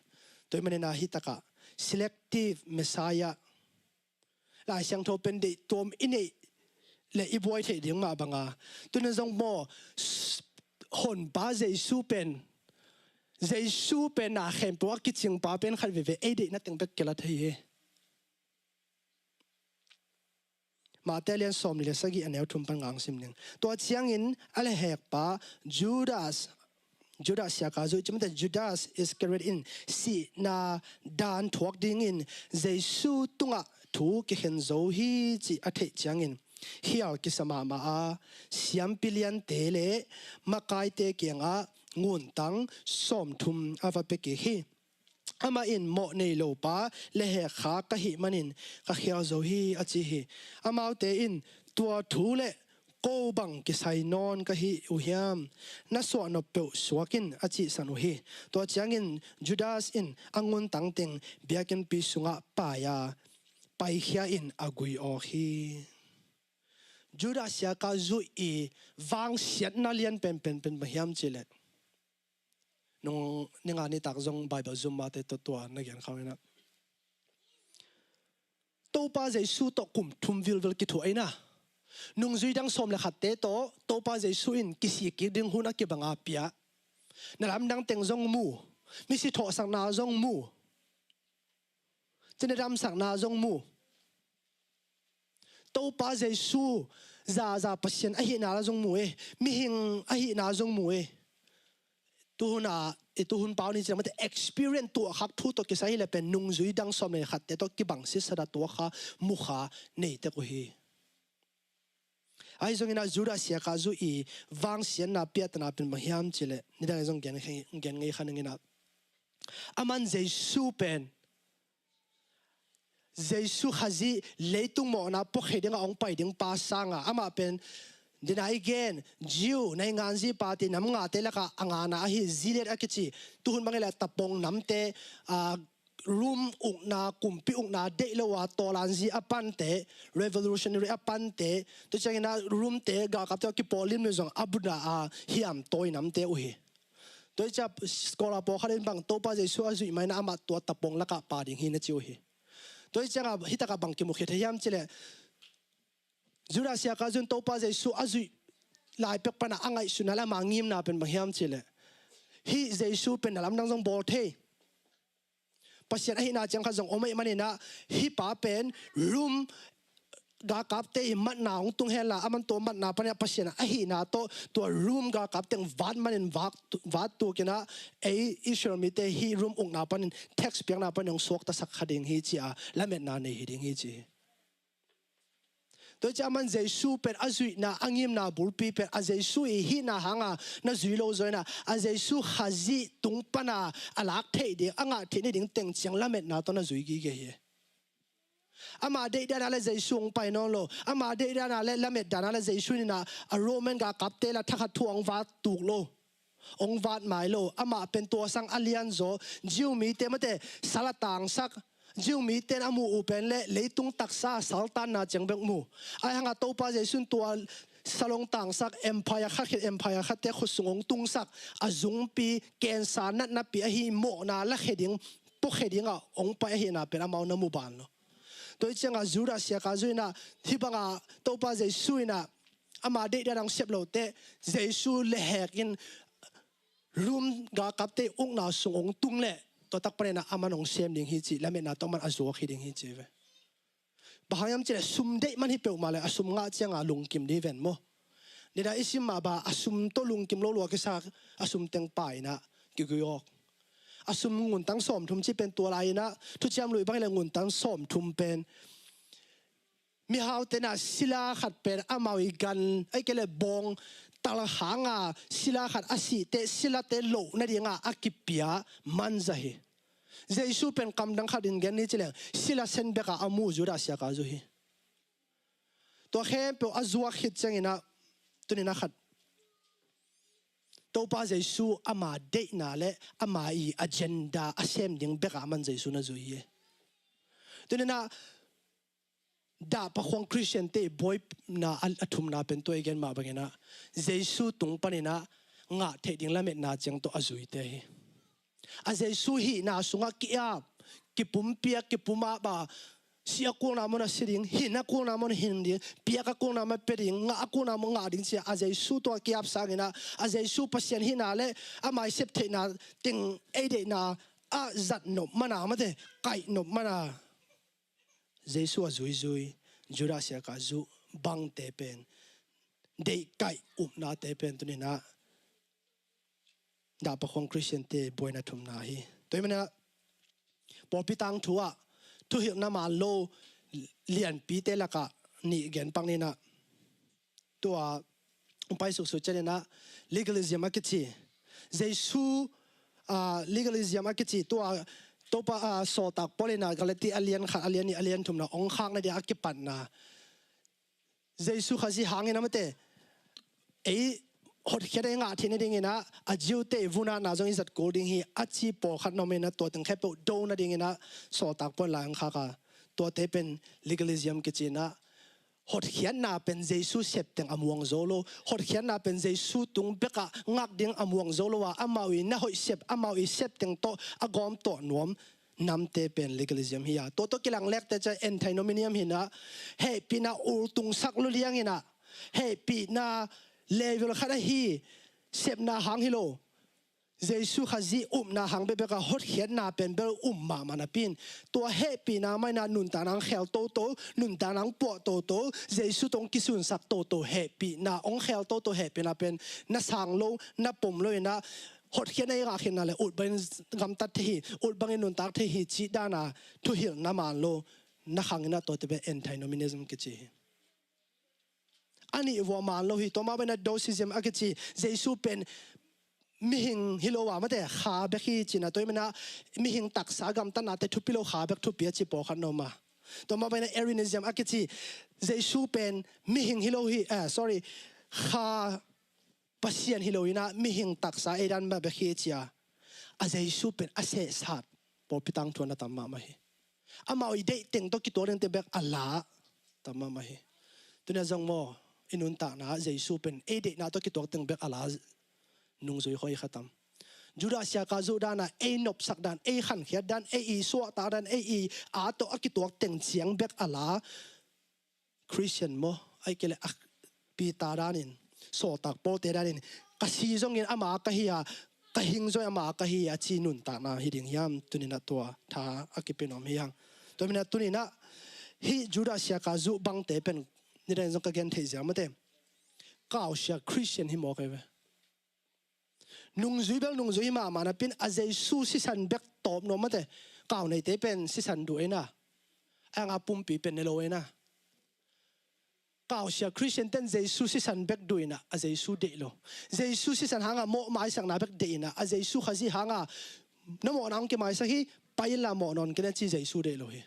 Tua hi manina hi takah selective Messiah, Lai Siangtho pen deihtuam i neih le i buai theih ding mah banga, tuna zong maw, s-, honpa Jesu pen, Jesu pen na khempeuh a kicingpa pen khat veve ei deihna teng bek kila thei hi. Mate lian sawm ni le sagih a neu thum pan ngang sim ning. Tua ciangin a lehhekpa Judas, Judas siaka zuih cimate Judas Iscariot in sihna dan thuak dingin Jesu tungah thu kikhen zo hi cih a theih ciangin khial kisa mahmah a, siampi liante le makaite kiangah nguntang sawmthum a va pia kik hi. Amah in mawh nei lo pa le hek kha ka hih manin ka khial zo hi a ci hi. Amaute in tua thu le ko bang kisai nawn ka hi uh hiam? Na suahnop peuh suak in a cihsan uh hi. Tua ciangin Judas in a nguntang teng biakinnpi sungah pai a, paikhia in a gui awk hi. Judas siaka zuih i vangsiatna lian penpen pen bang hiam cihleh, nung ninga nitak zong Bible zum mate tua tua na gen khawh inah, Topa Jesu tawh kum thum vilvel kithuah inah, nungzui dang sawm le khatte tawh Topa Jesu in kisik kik ding hun a kibanga pia. Na lamdang teng zong mu, misi thawhsakna zong mu, cina damsakna zong mu. Topa Jesu zaza Pasian ahihna la zong mu e, mihing ahihna zong mu e. Tuhuna i tuhun pau ni cina mate experience tuahkhak thu tawh kisai hileh pen nungzui dang sawm le khatte tawh kibang sisada tuakha mukha neitek uh hi. Ahi zongin ah Judas siaka zuih i vangsiatna piahtana pen bang hiam cihleh, nidang i zong gen ngei kha ning inah, aman Jesu pen Jesu Khazih leitung mawhna puakhia dingah hong pai ding pa sanga amah pen dina i gen Jew nainganzi pate nam ngate lakah a ngana ahi Gilead a kici, tuhun bang hileh tapong namte, a, Rom ukna, kumpi ukna deih lo a tawlanzi a pante, revolutionary a pante, tua ciangin ah Romte galkapte a kipawl limlim zong a buda a hiam tawi namte uh hi. Tua hi ciah scholar pawlkhat in bang Topa Jesu a zuih maina amah tua tapong lakah pa ding hi na ci uh hi. Tua hi ciangah hitakah bang kimukhia thei hiam cihleh, Judas siaka zuih in Topa Jesu a zuih lai pek pana a ngaihsutna le ama ngimna pen bang hiam cihleh, hih Jesu pen na lamdang zong bawl thei, Pasian ahihna ciang khat zong om ahih maninah hih pa pen Rom galkapte i matna hong tung henla, aman tua matna paninah Pasian ahihna tawh tua Rom galkapte hong vat manin vat, vat tukinah ei Israel mite hih Rom ukna panin tax piakna panin hong suaktasak kha ding hi ci-a lametna nei hi ding hi ci hi. Tua hi ciah aman Jesu pen a zuihna a ngimna bulpi pen a Jesu i hihna hanga na zui lo zaw inah, a Jesu Khazih tung pana a lak theih ding, a ngah theih ni ding teng ciang lametna tawh na zui gige hi. Ama deih dana le Jesu hong pai nawn lo. Ama deih dana le lamet dana le Jesu inah a Roman galkapte la thakhat thu hong vat tuk lo. Hong vat mai lo. Amah pen tua sang a lianzaw, Jew mite mate sal a tangsak, Jew mite in a mu uh pen le leitung taksa saltanna ciang bek mu. Ahi hanga Topa Jesu in tua sal hong tangsak, empire khat khit empire khatte khutsung hong tungsak, a zungpi kensa natnapi ahi mawhna lakhia ding, puakhia dingah hong pai ahihna pen amau na mu ban lo. Tua hi ciangah Judas siaka zuih inah hih banga Topa Jesu inah ama deih dana hong sep lote Jesu le hek in Rom galkapte ukna sung hong tung leh tua tak paninah aman hong sem ding hi ci, lametna tawh aman a zuak hi ding hi ci ve. Bang hang hiam cihleh sum deih man hi peuhmah le a sum ngah cianga lungkim ding ven maw? Nidang i sim mah bang a sum tawh lungkim lo lua kisa, a sum teng pa inah kigui awk. A sum nguntang sawmthum ci pen tua lai inah Thuciam Lui bang hileh nguntang sawmthum pen mihaute inah sila khat pen amau i gan, ahih kei leh bawng tal hanga sila khat a sihte silate loh nadinga a kipia manza hi. Jesu pen kamdang khat in gen ni ci leng sila sen beka a mu Judas siaka zuih hi. Tua khempeuh a zuak khit cianginah tuninah khat Topa Jesu ama deihna le ama i agenda a sem ding beka aman Jesu na zuih hi. Tuninah dahpakhuang Khristiante i buaina a, a thumna pen tua i gen mah banginah Jesu tung paninah ngah theih ding lametna ciang tawh a zuite hi. A Jesu hihna sungah ki-ap, kipumpiak, kipumap a, si a kulna mun a si ding, hin a kulna mun a hin ding, piak a kulna mun a pia ding, ngah a kulna mun ngah ding cia a Jesu tungah ki-ap sanginah a Jesu Pasian hihna le ama i sep theihna teng ei deihna a zat nop mana mate, kaih nop mana Jesu a zuizui, Judas siaka zuih bangte pen, deihkaih upnate pen tuninah Dahpakhuang Khristiante buaina thumna hi. Tua hi manah pawlpi tangthu ah thuhilhna man lo lianpite lakah nih gen pak ni inah, tua hong pai suksuk ciang inah legalism a kici, Jesu, ah, legalism a kici tua Topa, ah, sawltak Paul inah Galati a lian khat, a lian nih, a lian thumna hong khakna dia a kipatna, Jesu Khazih hangin a mate ei hotkhiat a i ngah theih nadingin ah, a Jew-te i vunatna zong i zat kul ding hi a ci pawlkhat na om inah, tua teng khempeuh do nadingin ah sawltak Paul lai hong khak a, tuate pen legalism kici inah, hotkhiatna pen Jesu sep teng a muang zo lo, hotkhiatna pen Jesu tung bekah ngak ding a muang zo lo a, amau i na hoih sep, amau i sep teng tawh a gawm tuah nuam namte pen legalism hi a. Tua tawh kilang lekte ciang antinomianism hi inah, hehpihna ultungsak lua liang inah, hehpihna level khat ahi, sepna hang hi lo, Jesu Khazih upna hang bekbek a hotkhiatna pen bel um mahmah napi in, tua hehpihna mah inah nuntakna hong khel toto, nuntakna hong puah toto, Jesu tawh hong kisunsak toto hehpihna, hong khel toto hehpihna pen na sang lo, na pom lo inah, hotkhiatna i ngah khin na le ut bangin gamtat thei hi, ut bangin nuntak thei hi cih dana thuhilhna man lo na khang inah, tuate pen antinomianism kici hi. A nih vua man lo hi. Tua mah bangin ah Docetism a kici, Jesu pen mihing hi lo a, mate kha bek hi ci inah, tua hi manah mihing taksa gamtatnate thupi lo, kha bek thupi a ci pawlkhat na om a. Tua mah bangin ah Arianism a kici, Jesu pen mihing hi lo hi, eh, sorry, kha Pasian hi lo inah mihing taksa ei dan mah bek hi ci a, a Jesu pen a sehsat pawlpi tangthu ah na tam mahmah hi. Amau i deih teng tawh kituak ding teng bek a la tam mahmah hi. Tuni-a zong maw, i nuntakna ah Jesu pen ei deihna tawh kituak teng bek a la nungzui khawi kha tam. Judah siaka zuh dana ei nopsak dan, ei khankhiat dan, ei i suahtak dan, ei i a tawh a kituak teng ciang bek a la Khristian maw, ahih kei leh a Peter danin, sawltak Paulte danin, ka si zongin ama ka hi a, ka hing zongin ama ka hi a ci nuntakna hi ding hiam? Tuni-in ah tua tha a kipia nuam hi hang. Tua manin ah tuni-in ah hih Judah siaka zuh bangte pen nidang zong ka gen theih ziau mate, kausia Khristian hi mawk ei ve. Nungzui bel nungzui hi mahmah napi-in a Jesu sisan bek tawp nuam mate. Kau neite pen sisan duh ei na. A hang a pumpi pen ne lo ei na. Kausia Khristian ten Jesu sisan bek duh in ah a Jesu deih lo. Jesu sisan hanga mawh maisakna bek deih in ah a Jesu Khazih hanga na mawhna hong kimaisak hi, pai inla mawh nawn kei na ci Jesu deih lo hi.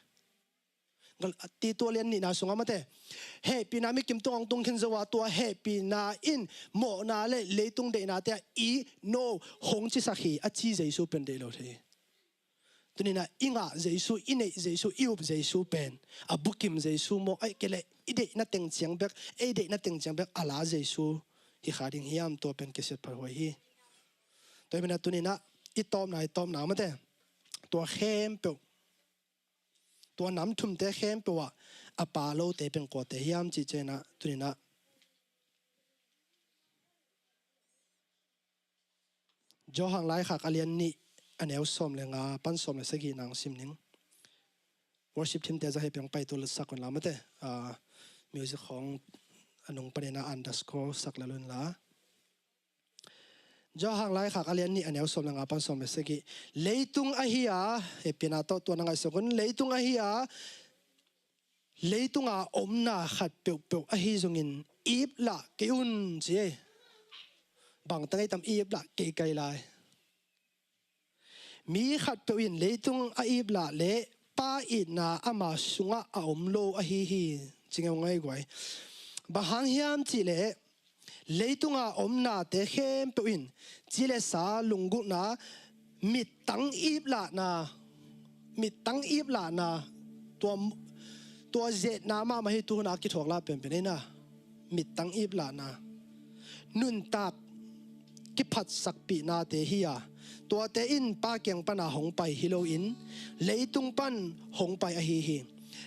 Gal-, Titu a lian nihna sungah mate, hehpihna mikim tungah hong tung khin zo a, tua hehpihna in mawhna le leitung deihnate ah i no hong cisak hi a ci Jesu pen deih lo thei. Tuni-in ah i ngah Jesu, i neih Jesu, i up Jesu pen a bukim Jesu maw, ahih kei leh i deihna teng ciang bek, ei deihna teng ciang bek a la Jesu hi kha ding hiam, tua pen kisia phat huai hi. Tua hi manin ah tuni-in ah i tawpna, i tawpna mate, tua khempeuh, tua nam thumte khempeuh ah a pa lote pen kuate hiam cih ciangin ah tuni-in ah Johan laikhak a lian nih a neu sawm le nga pan sawm le sagihna hong sim ning. Worship teamte zong hei peng pai tu latsak un la mate. Ah, music khawng a nung panin ah underscore sak lel un la. Johan laikhak a lian nih a neu sawm le nga pan sawm le sagih. Leitung ahi a, hehpihna tawh tua na ngaihsut un, leitung ahi a, leitunga omna khat peuhpeuh ahi zongin iplah kei un ci ei. Bang teng ei tam iplah kei kai lai. Mi khatpeuh in leitung a iplah leh Pa itna ama sungah a om lo ahi hi. Ci ngeu ngai guai. Bang hang hiam cih leh leitunga omnate khempeuh in ci le sa, lunggulhna, mittang iplahna, mittang iplahna, tua, tua zetna mahmah hi. Tuhuna kithuak la penpen ei na, mittang iplahna, nuntak kiphatsakpihnate hi a, tuate in Pa kiang pana hong pai hi loin leitung pan hong pai ahi hi.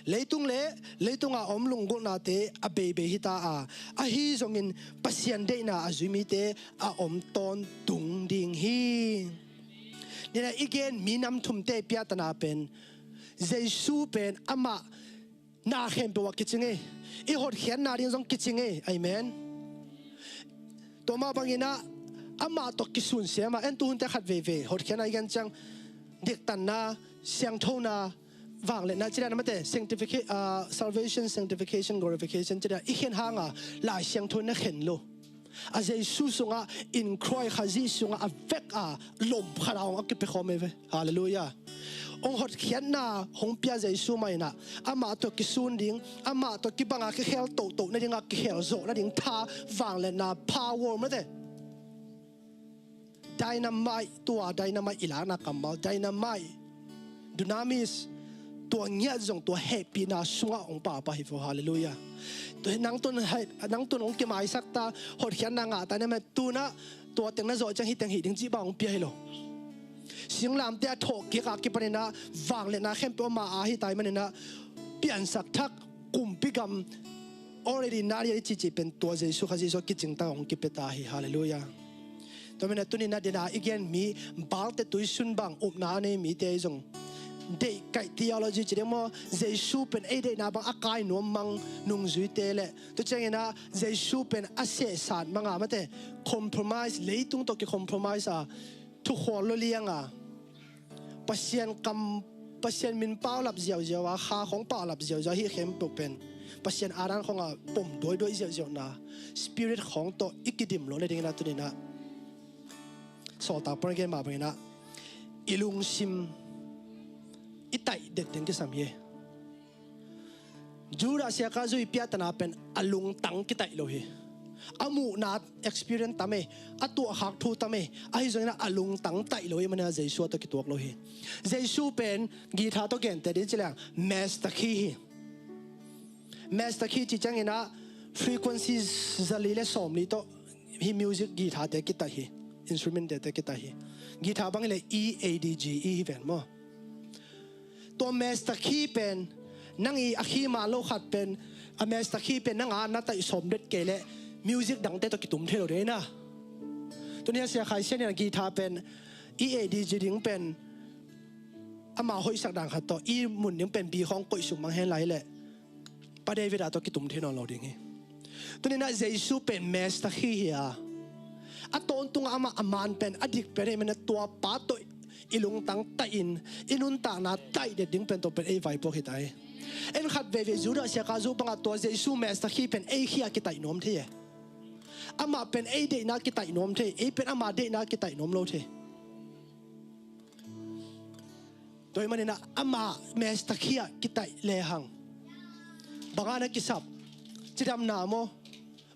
Leitung le leitunga om lunggulhnate a beibei hi ta a, ahi zongin Pasian deihna a zui mite a om tawntung ding hi. Nina i gen mi nam thumte piatana pen Jesu pen amah na khempeuh ah kicing ei. I hotkhiatna ding zong kicing ei. Amen. Tua mah bangin ah Amah tawh kisun siam a, en tu hunte khat veivei hotkhiatna i gen ciang diktanna, siangthona, vangliatna, ci dan a mate, sanctifica-, ah, salvation, sanctification, glorification, ci dan a i khen hanga Lai Siangtho na khen lo. A Jesu sungah in Khrih Khazih sungah a vek a lom khat a hong a kipia khawm ei ve. Halleluiah. Hong hotkhiatna hong pia Jesu mah inah amah tawh kisun ding, amah tawh kibanga kikhel tohtoh nadinga kikhel zawh nading tha, vangliatna, power mate. Dynamite, tua dynamite i lakna kammal, dynamite, dunamis, tua ngiat zong tua hehpihna sungah hong papa hi vo. Halleluiah. Tua hi nang tun hei, nang tun hong kimaisak ta, hotkhiatna ngah ta ne mah, tunah tua teng na zawh ciang hi teng hi ding cih bang hong pia hi lo. Singlamteh a thawhkik a kipaninah vangliatna khempeuh amah a hi tai maninah piansak thak kumpi gam already na lian i cihcih pen tua Jesu Khazih sungah kicing ta hong kipia ta hi. Halleluiah. Tua maninah tuninah dena i gen mi, Baalte tuisun bang upna a nei mite i zong deihkaih theology ci ding maw, Jesu pen ei deihna bang a kai nuam mang nungzuite le, tua cianginah Jesu pen a sehsat manga mate, compromise, leitung tawh ki compromise a, thukhual lo lianga Pasian kam, Pasian min paulap ziauziau a, kha khawng paulap ziauziau a, hih khempeuh pen Pasian adan khawngah pom duaiduai ziauziauna, spirit khawng tawh i kidim lo nadingin a tuninah Sawltak Paul in gen mah banginah i lungsim i taih det ding kisam hi. Judah siaka zui piatana pen a lungtang kitaih lo hi. A muhna experience tam e, a tuahkhak thu tam e, ahi zongin a lungtang taih lo hi, manin a Jesu a tawh kituak lo hi. Jesu pen guitar tawh gente ding ci leng master key hi. Master key ci cianginah frequency zali le sawmli tawh hi music guitar te kitaih hi, instrument te te kitaih hi. Guitar bang hileh E, A, D, G, E hi ven maw. Tua master key pen nang i a key man lo khat pen a master key pen nang a na taih sawm det kei leh music dangte tawh kitum thei lo dei na. Tuni a sia khai sian in a guitar pen E, A, D, G ding pen ama hoihsak dan khat tawh E mun ding pen B khawng koih suk mang hen lai leh Pa David a tawh kitum thei nawn lo ding hi. Tuninah Jesu pen master key hi a, a tawntunga amah a man pen a dik pen hi, manin tua pa tawh i lungtang taih in i nuntakna taih det ding pen tua pen ei vaipuak hi ta hi. En khat veivei Judah siaka zu bangah tua Jesu master key pen ei key a kitaih nuam thei e. Amah pen ei deihna kitaih nuam thei, ei pen ama deihna kitaih nuam lo thei. Tua hi maninah ama master key ah kitaih lehang banga na kisap, cidamna maw,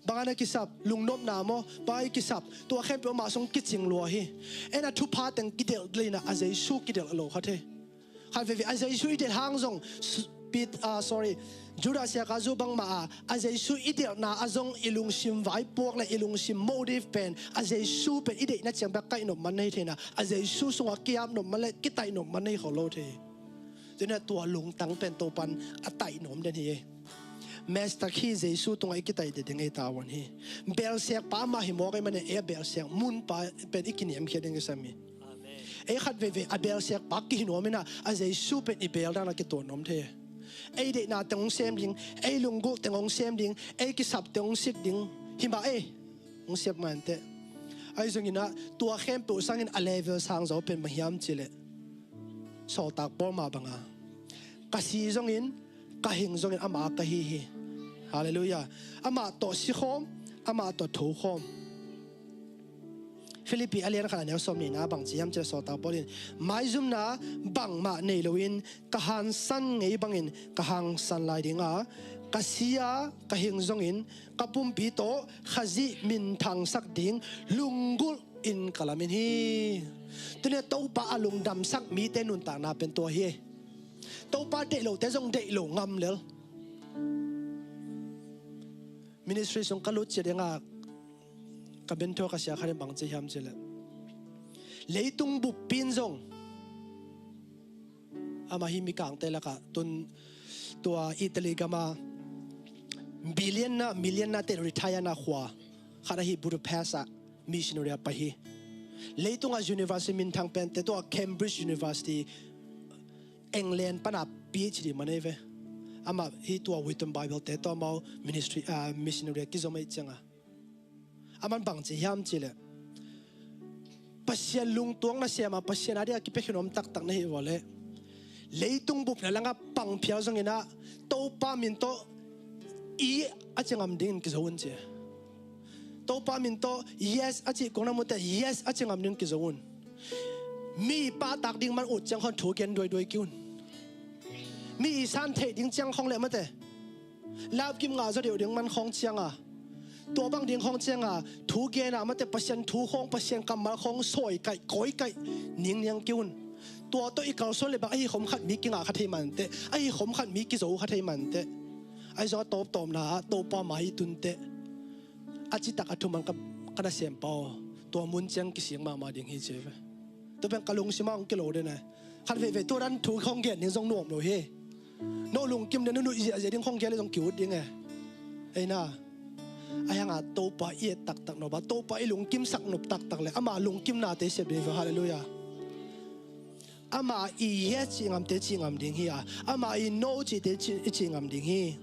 banga na kisap, lungnopna maw, banga i kisap, tua khempeuh ama sung kicing lua hi. En a thupha teng kidelh leinah a Jesu kidelh lo kha thei. Khat veivei a Jesu i delh hang zong s-, Pit-, ah, sorry, Judah siaka zu bangmah a, a Jesu i delhna a zong i lungsim vaipuak le i lungsim motive pen a Jesu pen i deihna ciang bek kaih nop man na hi theina, a Jesu sungah kiap nop man le kitaih nop man na hi kho lo thei. Tuinah tua lungtang pen Topan a taih nuam den hi. Master key Jesu tungah i kitaih det ding ei tavuan hi. Belsiak pa amah hi mawk ei manin ei a belsiak mun pa pen i kiniamkhiat ding kisam hi. Amen. Ei khat veivei a belsiak pa kihi nuam inah a Jesu pen i bel dan a kituat nuam thei. Ei deihna teng hong sem ding, ei lunggulh teng hong sem ding, ei kisap teng hong sik ding hi mah ei. Hong siap mah inteh. Ahi zonginah tua khempeuh sangin a level sang zaw pen bang hiam cihleh Sawltak Paul mah banga ka si zongin, ka hing zongin amah ka hi hi. Halleluiah. Amah tawh sikhawm, amah tawh thokhawm. Philippi a lian khat a neu sawm nihna bang ci hiam cihleh Sawltak Paul in, maizumna bangmah nei loin ka hangsan ngei bangin ka hangsan lai dinga, ka si a ka hing zongin ka pumpi tawh Khazih minthangsak ding lunggulh in ka lamin hi. Tuni a Topa a lungdamsak mite nuntakna pen tua hi. Topa deih lote zong deih lo ngam lel. Ministry sung ka lut ciat dinga ka mentor ka sia khat in bang ci hiam cihleh, leitung bup pin zong, amah hi mikangte lakah tun tua Italy gama billionaire, millionaire te retire na khua khat ahi Budapest ah missionary a pai hi. Leitunga university minthang pente tua Cambridge University, England pana P H D man ei ve. Amah hi tua Wheaton Bible te tua amau ministry, ah, missionary a kizom ei cianga. Aman bang ci hiam cihleh, Pasian lungtuang nasem a, Pasian a dingah kipia khin om taktak na hih vua leh, leitung bupna langah pang phial zongin ah, Topa min tawh i a ci ngam dingin kizo un ci. Topa min tawh yes a cih kong na mu teh, yes a ci ngam dingin kizo un. Mi pahtak ding man ut ciang khawng thu gen duaiduai kei un. Mi i san theih ding ciang khawng leh mate, lapgim ngah zaw deuh ding man khawng cianga, tua bang ding khawng cianga, thu gen a mate, Pasian thu khawng, Pasian kammal khawng sawikaih kawikaih ningniang kei un. Tua tawh i kalsuan leh bang ahi khawm khat mi kingah kha thei manteh, ahi khawm khat mi kizo kha thei manteh. Ahi zongah tawptawpna ah Topa mai i tunteh, a citak a thuman ka, ka nasem pa aw, tua mun ciang kisik mahmah ding hi ci ve. Tua pen ka lungsim ah hong kilo den e. Khat veivei tua dan thu khawng gen ding zong nuam lo hi. No lungkim den, no nuih ziahziah ding khawng gen le zong ki-ut ding e. Ei na, ahi hanga Topa i et taktak nop a, Topa i lungkimsak nop taktak leh ama lungkimnate sep ding hi. Halleluiah. Ama i yes cih ngamte cih ngam ding hi a, ama i no cihte cih, i cih ngam ding hi.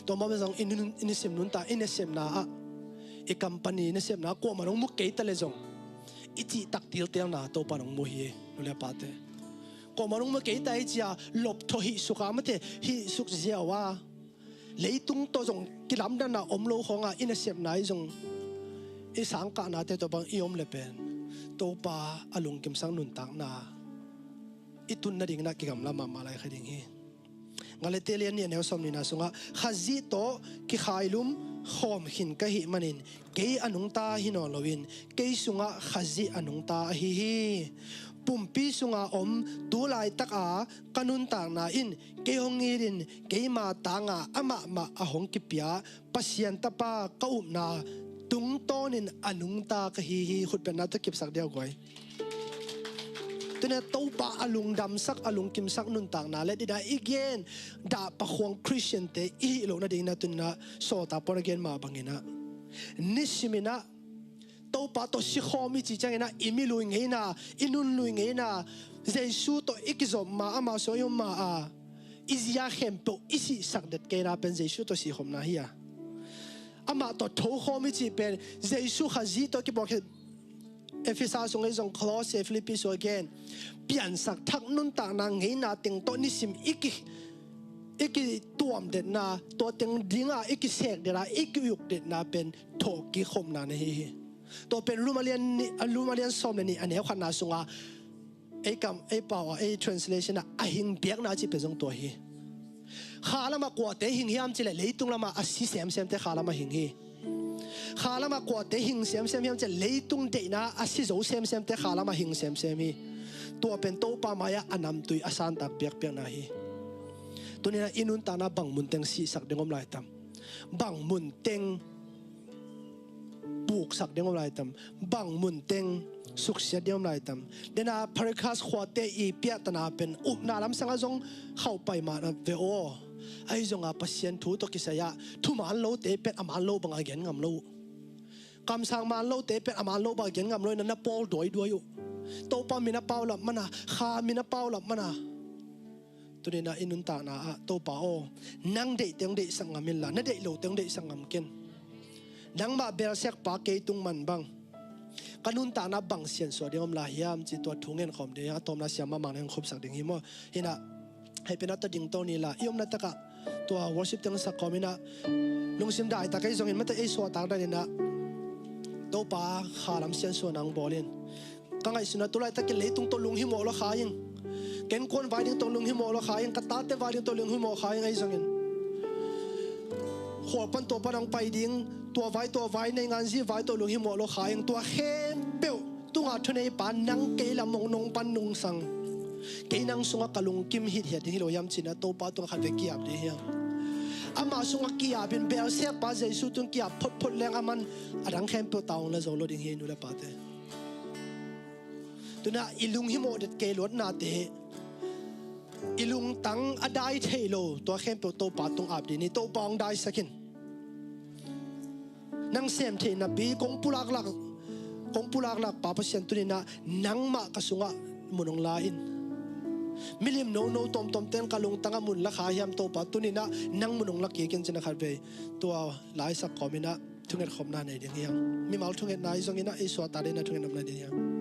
Tua mah bang zong i nun, i nisim nuntak, i nasepna ah, i company nasepna ah kuamah nong mu kei ta leh zong, i cihtak tiltelna Topa nong mu hi, nu le pate. Kuamah nong mu kei ta hi ci-a lopthaw hih suk a mate, hih suk ziau a, leitung tawh zong kilamdanna om lo khawngah i nasepna i zong, i sangkahnate tawh bang i om leh pen, Topa a lungkimsak nuntakna i tun nadingin ah kigamla mahmah lai kha ding hi. Galatia lian nih a neu sawmnihna sungah, Khazih tawh kikhailum khawm khin ka hih manin, kei a nungta hi nawn loin, kei sungah Khazih a nungta ahi hi. Pumpi sunga om tu laitaka ka nuntakna in kei hong itin, keima tanga amah mah a hong kipia Pasian Tapa ka upna tungtawnin a nungta ka hi hi. Khutbetna tawh kipsak dia guai. Tuni-in ah Topa a lungdamsak, a lungkimsak nuntakna leh dina i gen dah pakhuang Khristiante i hih loh nadingin ah tuni-in ah sawltak Paul a gen mah bangin ah, nisimin ah Topa tawh sikhawm i cih ciangin ah i milui ngeina, i nunlui ngeina, Jesu tawh i kizop ma, amah sung i om ma a, i zi-a khempeuh i sihsak det keina pen Jesu tawh sikhopna hi a. Amah tawh thokhawm i cih pen Jesu Khazih tawh kipawlkhia. Efesa sung ei zong, Kolose, Filipi sung a gen, piansak thak nuntakna ngeina teng tawh nisim i ki, i kituamdetna, tua teng dinga i kisekdet a, i ki-ukdetna pen thawhkik khopna na hi hi. Tua pen Rom a lian nih, a Rom a lian sawm le nih a neu khatna sunga ei kam, ei pau a, ei translation ah a hing biakna cih pen zong tua hi. Kha lamah kuate hing hiam cih leh leitung lamah a si semsemte kha lamah hing hi. Kha lamah kuate hing semsem hiam cih leh leitung deihna a si zo semsemte kha lamah hing semsem hi. Tua pen Topa mai-ah a namtui a santak biakpiakna hi. Tuni-in ah i nuntakna bang munteng sihsak ding om laitam? Bang munteng puksak ding om laitam? Bang munteng suksiat ding om laitam? Dena Parikhas khuate i piahtana pen upna lamsangah zong khauhpai mahna ve aw. Ahi zonga Pasian thu tawh kisai-ah thuman lote pen a man lo banga gen ngam lo uh. Kamsang man lote pen a man lo banga gen ngam lo in ah na pawl duaiduai uh. Topa min a paulap mana, kha min a paulap mana. Tuni-in ah i nuntakna ah, Topa aw, nang deih teng deihsak ngam inla, na deih lo teng deihsak ngam ken. Nangmah belsiatpa kei tung man bang ka nuntakna bang siansuah ding om lai hiam cih tua thu ngen khawm ding a, tawpna siam mahmah na hong khupsak ding hi maw. Hi-in ah hehpihna tawh dingto ni la, i omna takah tua worship teng sak khawm in ah, lungsim daitak ei zongin mate ei suahtak dan in ah, Topa, kha lam siansuahna hong bawl in. Ka ngaihsutna tu laitakin leitung tawh lunghimawh lua kha ing. Ken kuan vai ding tawh lunghimawh lua kha ing. Ka tate vai ding tawh lunghimawh kha ing ahi zongin, khual pan tua pan hong pai ding, tua vai tua vai, nei nganzi vai tawh lunghimawh lua kha ing. Tua khempeuh tunga thuneipa nang kei lam hong nong pan nungsang. Kei nang sungah ka lungkim hithiat ding hi lo hiam ci-in ah Topa tungah khat vei ki-ap ding hiam? Amah sungah ki-ap in, belsiatpa Jesu tung ki-ap photphot leng a man a dang khempeuh tawh hong la zo lo ding hi, nu le pate. Tuni-in ah i lunghimawh det kei luatnate, i lungtang a dai thei lo, tua khempeuh Topa tung ap dih ni. Topa hong daisak in. Nang sem theih napi kong pulaklak, kong pulaklakpa Pasian, tuni-in ah nangmah ka sungah mun hong la in. Milim nono tuamtuamte in ka lungtangah mun la kha hiam Topa, tuni-in ah nang mun hong la kik in ci-in ah khat vei tua la i sak khawm in ah thungetkhopna nei ding hi hang. Mimal thungetna ahi zongin ah i suahtak ding in ah thungetkhopna nei ding hi hang.